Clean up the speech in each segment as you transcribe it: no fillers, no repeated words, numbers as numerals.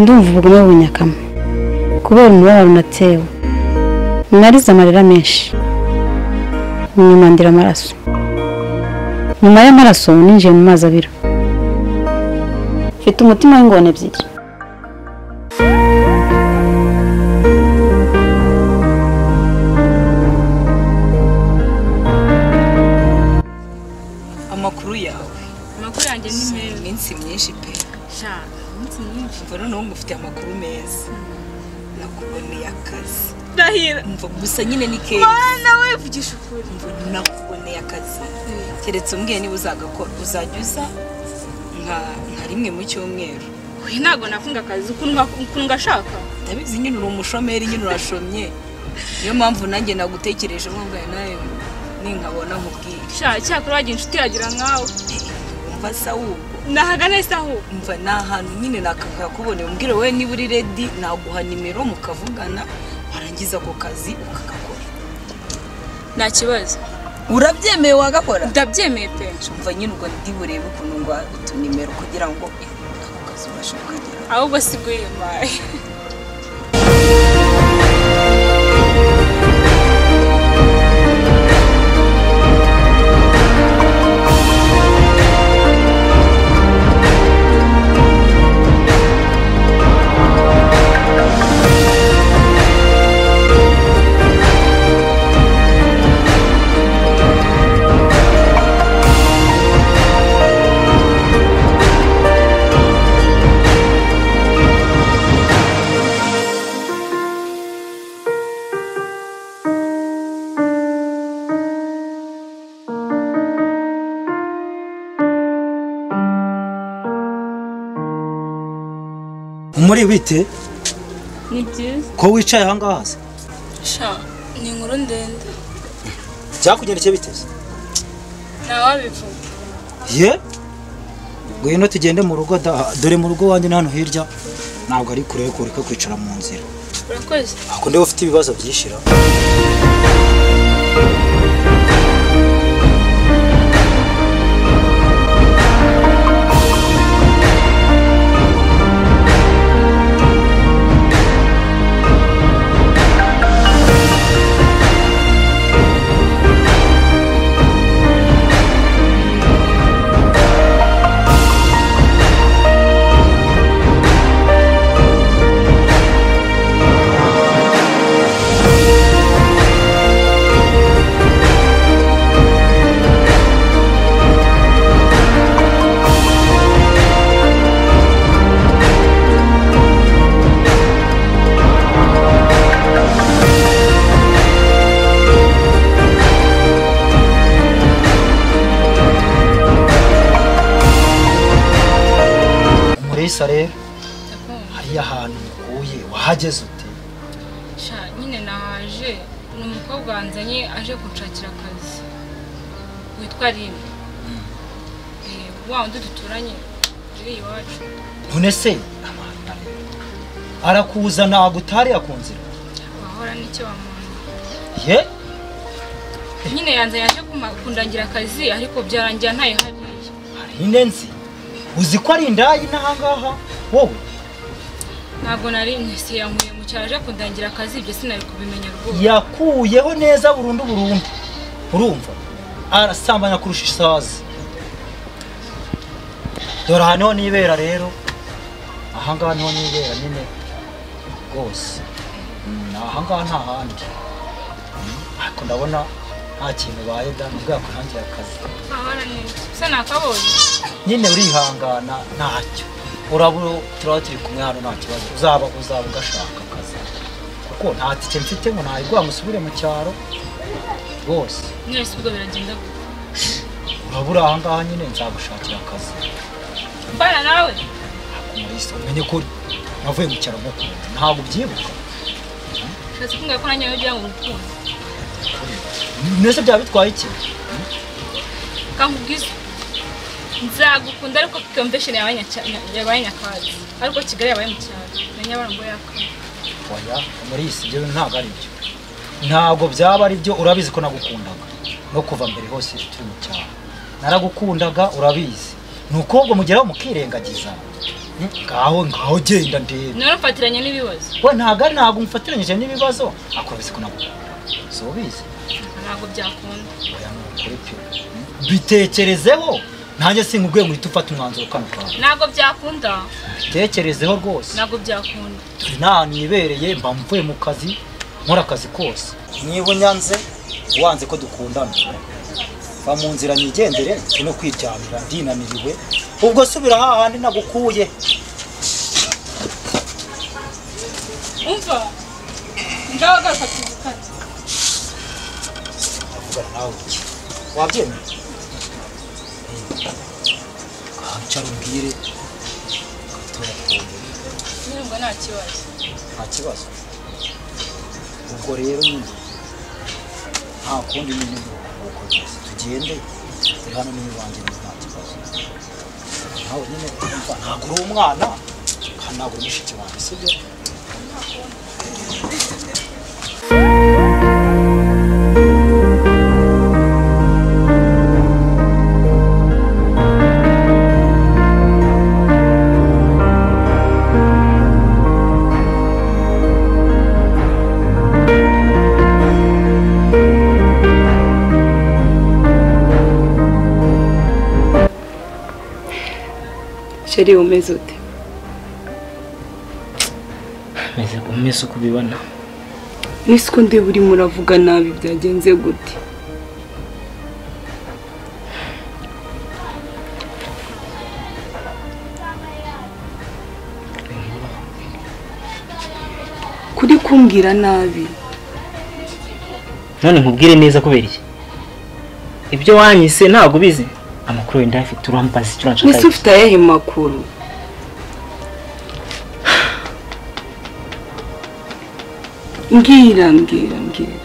Ndumva ubugome bunyakama kubera umubabaro natewe. Narize amarira menshi, nyuma ndira amaraso. Nyuma y'amaraso ninjiye mu mazi abira. Mfite umutima w'ingona ebyiri. Amakuru yawe? Amakuru yanjye ni meza. Iminsi myinshi pe. Sha, iminsi myinshi. Umva noneho ngufitiye amakuru meza. Nakuboneye akazi. Ndahira. Umva gusa nyine ni keza. Mana we, vugisha ukuri. Umva nakuboneye akazi. Keretse umbwiye niba uzagakora, uzajya uza nka rimwe mu cyumweru. Oya, ntabwo nakunga akazi ukuntu ngashaka. Ndabizi nyine uri umushomeri, nyine urashomye. Niyo mpamvu nanjye nagutekereje nkubwaye nawe ninkabona nkubwire. Sha, cyakora wagira inshuti yagira nkawe. Umva sawu. Nahagana se aho? Umva ni ahantu nyine nakakuboneye, umbwire wowe niba uri ready naguha nimero mukavugana, warangiza ako kazi ukagakora. Nta kibazo. Urabyemeye wagakora? Ndabyemeye pe. Umva nyine ubwo ndi burebe ukuntu ngo utunimero kugira ngo ako kazi ubashe kukageraho. Ahubwo siguye maye. Muri bite? Ni byiza. Ko wicaye aha ngaha se? Sha, ni inkuru ndende. Byakugendekeye bite se? Ntawabivuga. Ye? Ngwino tugende mu rugo da, dore mu rugo wanjye hano hirya ntabwo ari kure kureka kwicara mu nzira. Urakoze. Ako ndiwe ufite ibibazo byishira. Umurisa rero hariya ahantu ukuye wahageze ute? Sha, nyine nahaje ni umukobwa wanzanye aje kunshakira akazi witwa Rine. Wa undi duturanye iri iwacu. None se amana rero arakuzana agutari akunzira? Wahora n'icyo wamuntu. Ye? Nyine yanzanye aje kundangira akazi ariko byarangira ntayihariye. Rine nzi. Uzi ko ari indayi n'ahangaha wowe? Ntabwo nari nse yankuye mu cyaro aje kundangira akazi, ibyo sinari kubimenya rwose. Yakuyeho neza burundu burundu. Urumva? Arasambanya kurusha isazi. Dore aha niho nibera rero. Aha ngaha niho nibera nyine rwose. Aha ngaha nta handi. Ariko ndabona nta kintu baye da nubwo yakurangira akazi. Ahora ni se nakabonye. Nyine urihangana ntacyo. Uraburo turaba turi kumwe hano nta kibazo. Uzaba ugashaka akazi. Kuko nta tike mfite ngo nayiguha musubire mu cyaro rwose. Mwese ubwo biragenda gute? Urabura aha ngaha nyine nzagushakira akazi. Mbana nawe? Umurisa umenye ko navuye mu cyaro ngukunda. Ntabwo ubyibuka. Ushatse kumbwira ko nanjye ugira ngo ngukunde. Mwese byaba bitwaye iki? Kankubwiza. Nzagukunda ariko convention yabaye nyakazi. Ariko Kigali yabaye mu cyaro. Na Nyabarongo yaka. Oya, Umurisa ibyo ntabwo ari byo. Ntabwo byaba ari byo, urabizi ko nagukundaga. No kuva mbere hose turi mu cyaro. Naragukundaga urabizi. Nuko ubwo mugeraho mukirengagiza. Ngaho ngaho genda ndebe. None mfatiranye n'ibibazo. We ntago umfatiranyije n'ibibazo. Akora bise ko nagukunda. So bizi. Ntago byakunda. Oya nukuri pe. Bitekerezeho. Nanjye sinkubwiye ngo uhite ufata umwanzuro kano kanya. Ntago byakunda. Bitekerezeho rwose. Ntago byakunda. Turi nta nibereye mba mvuye mu kazi nkora akazi kose. Niba unyanze wanze ko dukundana. Va mu nzira nigendere no kwiryamira ndinaniriwe. Ubwo subira hahandi nagukuye. Umva. Ngaho garuka tuvugane. Avugana nawe iki? Wabyemeye? Icara umbwire. Nubwo nta kibazo. Nta kibazo. Ubwo rero nyine nta kundi nyine uko tugende turi hano n'iwanjye nta kibazo. Nawe nyine umva ntabwo uri umwana kandi ntabwo uri mushiki wanjye sibyo? Chérie, umeze ute? Meze uko ubibona. Nisi ko ndeba urimo uravuga nabi byagenze gute? Kuri kumbwira nabi. None nkubwire neza kubera iki? Ibyo wanyise ntabwo ubizi. Amakuru wenda afite urambaza icyo uranshaka. Nisi ufite ayahe makuru? Mbwira mbwira mbwira.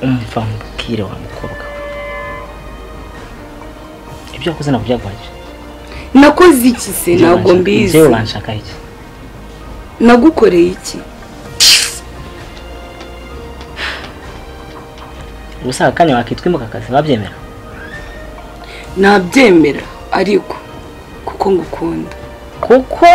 Umva mbwire wa mukobwa we. Ibyo wakoze ntabwo byaguhagije. Nakoze iki se? Ntabwo mbizi. Njyewe uranshaka iki? Nagukoreye iki? Ubusa akanya wakitwa imbwa wabyemera? Nabyemera ariko kuko ngukunda. Kuko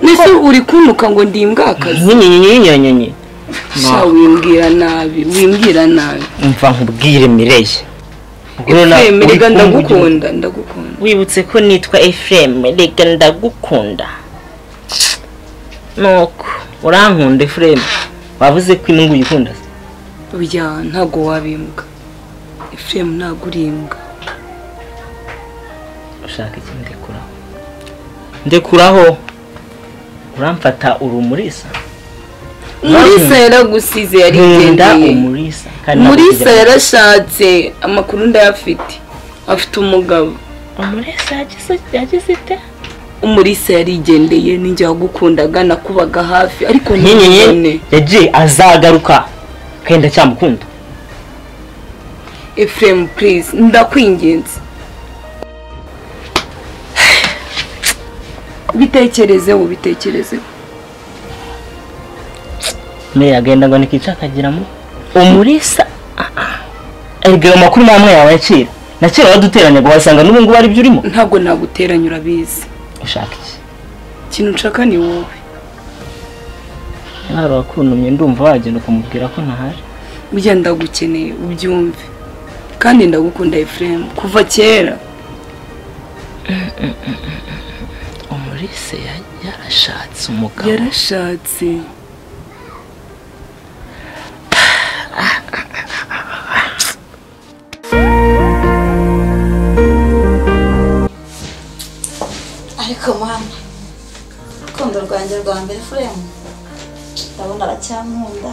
Nese uri kuntuka ngo ndi imbwakazi? Nyenyenyenyenyenye. Sha wimbwira nabi, wimbwira nabi. Umva nkubwire Mireye. Efrem, rega ndagukunda, ndagukunda. Wibutse ko nitwa Efrem, rega ndagukunda. Nuko urankunda Efrem. Wavuze ko imbwa uyikunda se? Oya, ntago wabimbwa. Efrem ntago uri imbwa. Ushaka iki? Ndekuraho. Ndekuraho. Uramfata uri umurisa. Umurisa yaragusize yarigendeye. Umurisa. Umurisa yarashatse amakuru ndayafite. Afite umugabo. Umurisa yagize ite? Umurisa yarigendeye ninjye wagukundaga nakubaga hafi ariko ntibone. Yagiye azagaruka kandi ndacyamukunda. Efrem please ndakwinginze. Bitekerezeho bitekerezeho. Mbe agenda ngo nikica akagiramo umurisa. Erega amakuru namwe yawe yakira. Nakira waduteranya ngo wasanga n'ubu ngubu ari byo urimo. Ntabwo naguteranya urabizi. Ushaka iki? Ikintu nshaka ni wowe. Mwari wakuntumye ndumva wagenda ukamubwira ko ntahari. Burya ndagukeneye ubyumve. Kandi ndagukunda Efrem kuva kera. Umurisa yarashatse umugabo. Yarashatse. Ariko mama, urukundo rwanjye rwa mbere Efrem ndabona aracyankunda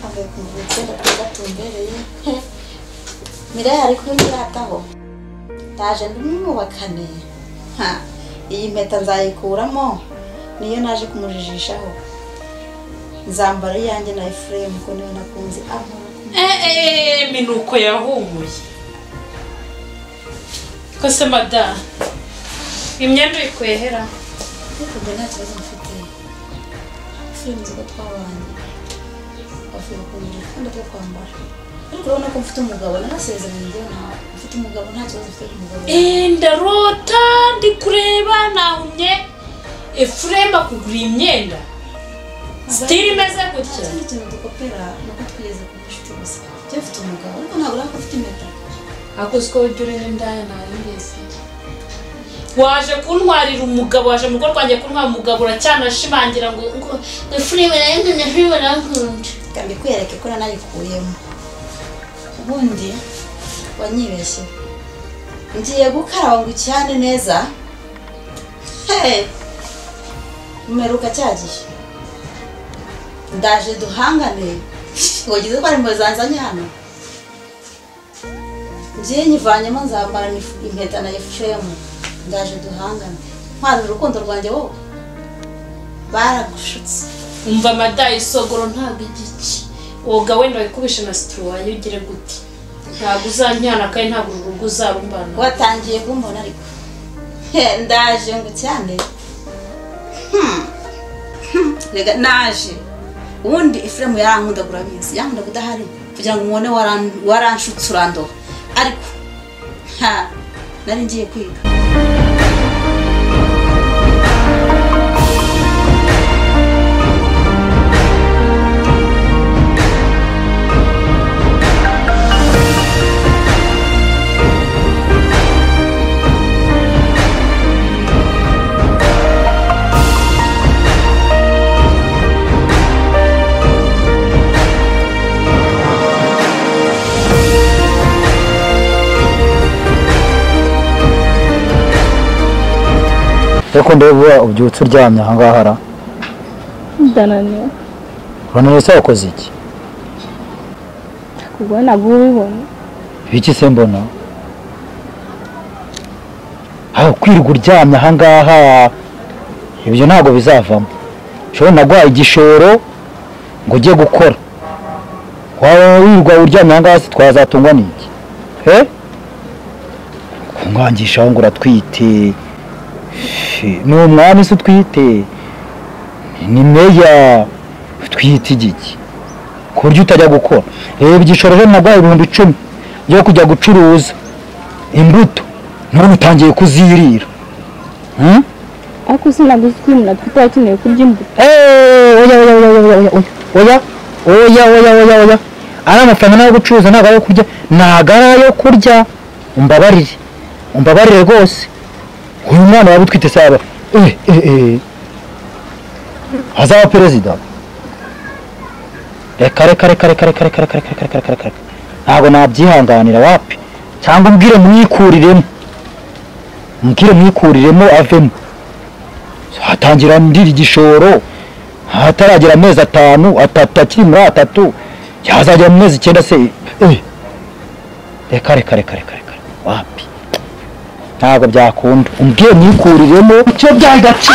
avuye kumuvukira gatumbereye. Mireye ari kunyirataho. Ndaje ndimwubakane. Ha, iyi mpeta nzayikuramo niyo naje kumujijishaho. Nzambara yanjye na Efrem ko niwe nakunze ankora. Minuko yahumuye. Ko se mada imyenda ikwehera. Ariko nta kibazo mfite. Efrem nzi ko twabanye. Avuye kumurira kandi bwo kwambara. Ariko urabona ko mfite umugabo narasezeranye njyewe ntawe. Mfite umugabo nta kibazo mfite umugabo. Ndarota ndi kureba nahumye Efurema kugura imyenda. Stili imeze gutya. Nta kintu dukopera nuko twigeze ku nshuti gusa. Njye mfite umugabo ariko ntabwo urabona ko mfite impeta. Akoze ko ujya ureba indaya nayigeze. Waje kuntwarira umugabo, waje mu rugo rwanjye kuntwara umugabo uracyanashimangira ngo Efurema nayo Efurema nankunda. Reka mbikwereke ko nanayikuyemo. Ubundi wanyibeshye. Ngiye gukaraba ngo ucyane neza. Hey! Umeruka cyagiye. Ndaje duhangane. Wagize ko ari mu zanzanye hano. Ngiye nyivanyemo nzambara impeta na Efuremu. Ndaje duhangane. Ntwara urukundo rwanjye wowe. Baragushutse. Umva madayi isogoro ntabwo igiki. Woga wenda wikubishe na situwaye ugire gute. Ntabwo uzanjyana kandi ntabwo urugo uzarumbana. Watangiye kumbona ariko. Ndaje ngo cyane. Rega naje. Ubundi Efuremu yarankunda urabizi. Yankunda kudahari kugira ngo umubone waranshutse urandoha. Ariko ha nari ngiye kwiga. Ariko ndeba ubyutse uryamye aha ngaha ra. Ndananiwe. Urananiwe se wakoze iki? Kubona ntabwo ubibona. Ibiki se mbona? Aho kwirirwa uryamye aha ngaha ibyo ntabwo bizavamo. Ushobora naguhaye igishoro ngo ujye gukora. Waba wirirwa uryamye aha ngaha se twazatungwa n'iki? He? Kungangisha ngo uratwite. Ni umwami se utwite, ni meya utwite igiki ku buryo utajya gukora. Reba igishoro rero naguhaye 10,000 byo kujya gucuruza imbuto none utangiye kuzirira. Ariko sinaguze ko umuntu atwite akeneye kurya imbuto. Oya oya oya oya oya oya oya oya oya, ari amafaranga nayo gucuruza ntabwo ayo kurya, ntabwo ari ayo kurya. Umbabarire, umbabarire rwose. Uyu mwana waba utwite saba azaba perezida. Reka reka reka reka reka reka reka reka reka reka ntabwo nabyihanganira wapi. Cyangwa umbwire mwikuriremo, umbwire mwikuriremo avemo. Hatangira ndiri igishoro hataragera amezi 5 3 akiri muri 3 yazagera mu mezi 9 se. Reka reka reka reka reka wapi, ntabwo byakunda. Umbwiye mwikuriremo icyo byagaci.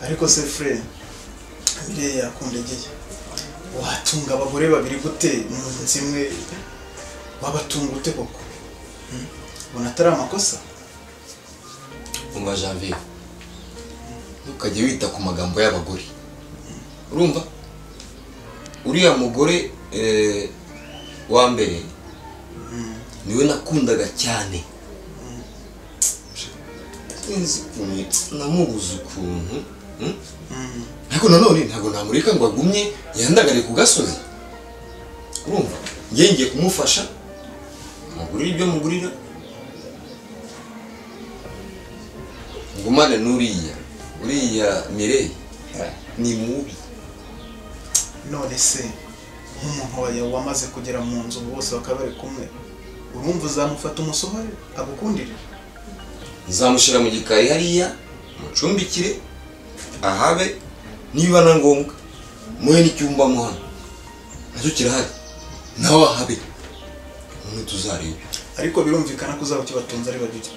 Ariko se frere Mireille yakundegeye, watunga abagore babiri gute mu nzu imwe? Wabatunga ute koko? Ubona atari amakosa? Umva Janvier, ntukajye wita ku magambo y'abagore. Urumva? Uriya mugore wa mbere niwe nakundaga cyane. Sinzi ukuntu namubuze ukuntu. Ariko nanone ntabwo namureka ngo agumye yandagare ku gasozi. Urumva? Ngiye ngiye kumufasha mugurira ibyo mugurira, ngumane n'uriya uriya Mireille ni mubi. None se nk'umuntu wamaze kugera mu nzu bose bakaba bari kumwe, urumva uzamufata umusohore agukundire? Nzamushyira mu gikari hariya mucumbikire ahabe, niba na ngombwa muhe n'icyumba muhano nacyo kirahari nawe ahabe, umwe tuzarebe. Ariko birumvikana ko uzaba ukibatunze ari babiri.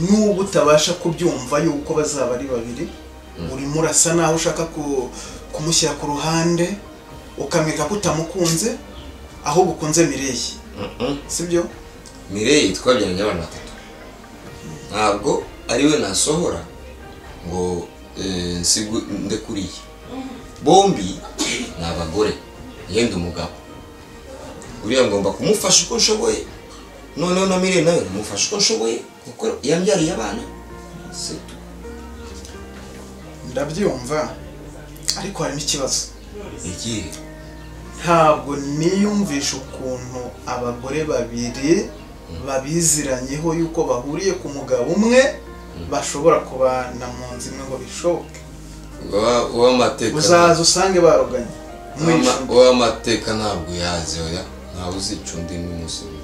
N'ubu utabasha kubyumva yuko bazaba ari babiri, urimo urasa naho ushaka kumushyira ku ruhande ukamwereka ko utamukunze ahubwo ukunze Mireille. Sibyo? Mireille twabyaranye abana 3, ntabwo ari we nasohora ngo nsigu ndekuriye bombi ni abagore yenda umugabo uriya ngomba kumufasha uko nshoboye noneho na Mireye nawe nkamufasha uko nshoboye kuko yambyariye abana. Ndabyumva ariko harimo ikibazo. Ikihe? Ntabwo niyumvisha ukuntu abagore babiri babiziranyeho yuko bahuriye ku mugabo umwe bashobora kubana mu nzu imwe ngo bishoboke. Uzaza usange baroganye. Uw'amateka ntabwo yazi oya, ntawe uzica undi n'umunsi umwe.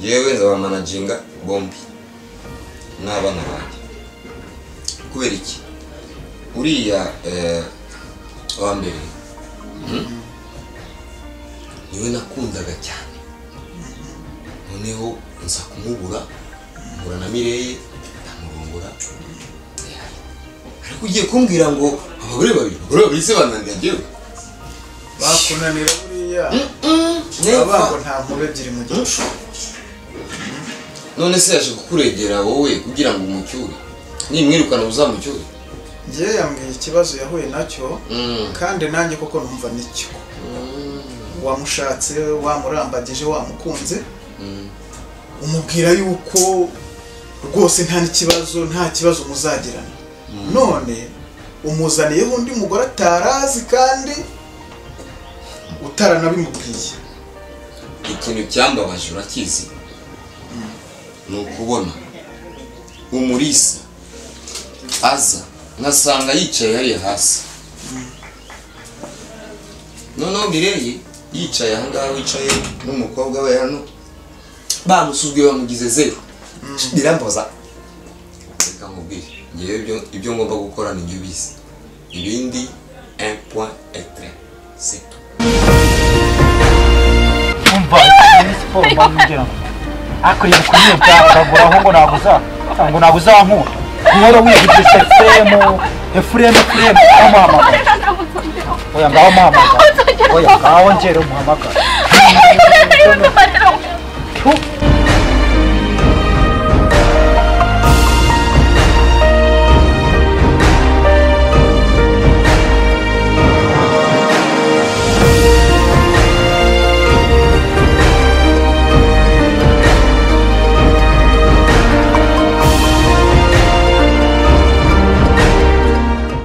Yewe nzabamanaginga bombi n'abana banjye. Kubera iki? Uriya wa mbere niwe nakundaga cyane, noneho nza kumubura mbura na Mireye ndamurongora. Ariko ugiye kumbwira ngo abagore babiri se bananira njyewe? Bakunanira buriya abago nta nkuru ebyiri mu gicu. None se yaje kukuregera wowe kugira ngo umucyure, nimwirukana uzamucyure? Njye yambwiye ikibazo yahuye nacyo kandi nanjye koko numva nicyo. Wamushatse, wamurambagije, wamukunze, umubwira yuko rwose nta n'ikibazo, nta kibazo muzagirana. None umuzaniyeho undi mugore atarazi kandi utaranabimubwiye. Ikintu cyambabaje urakizi ni ukubona Umurisa aza nkasanga yicaye hariya hasi, noneho Mireye yicaye ahangaha wicaye n'umukobwa we hano, bamusuzguye bamugize zero. Birambaza. Reka nkubwire ngewe ibyo ngomba gukora ni njye ubizi, ibindi 1 point et 3 c'est tout. Umva ni siporo mbangira akuriye kunyuka akaguraho ngo naguza ngo naguzankura nkora wigije Efuremu Efuremu Efuremu amuhamagara. Oya ngaho muhamagara, oya ngaho ngere umuhamagara.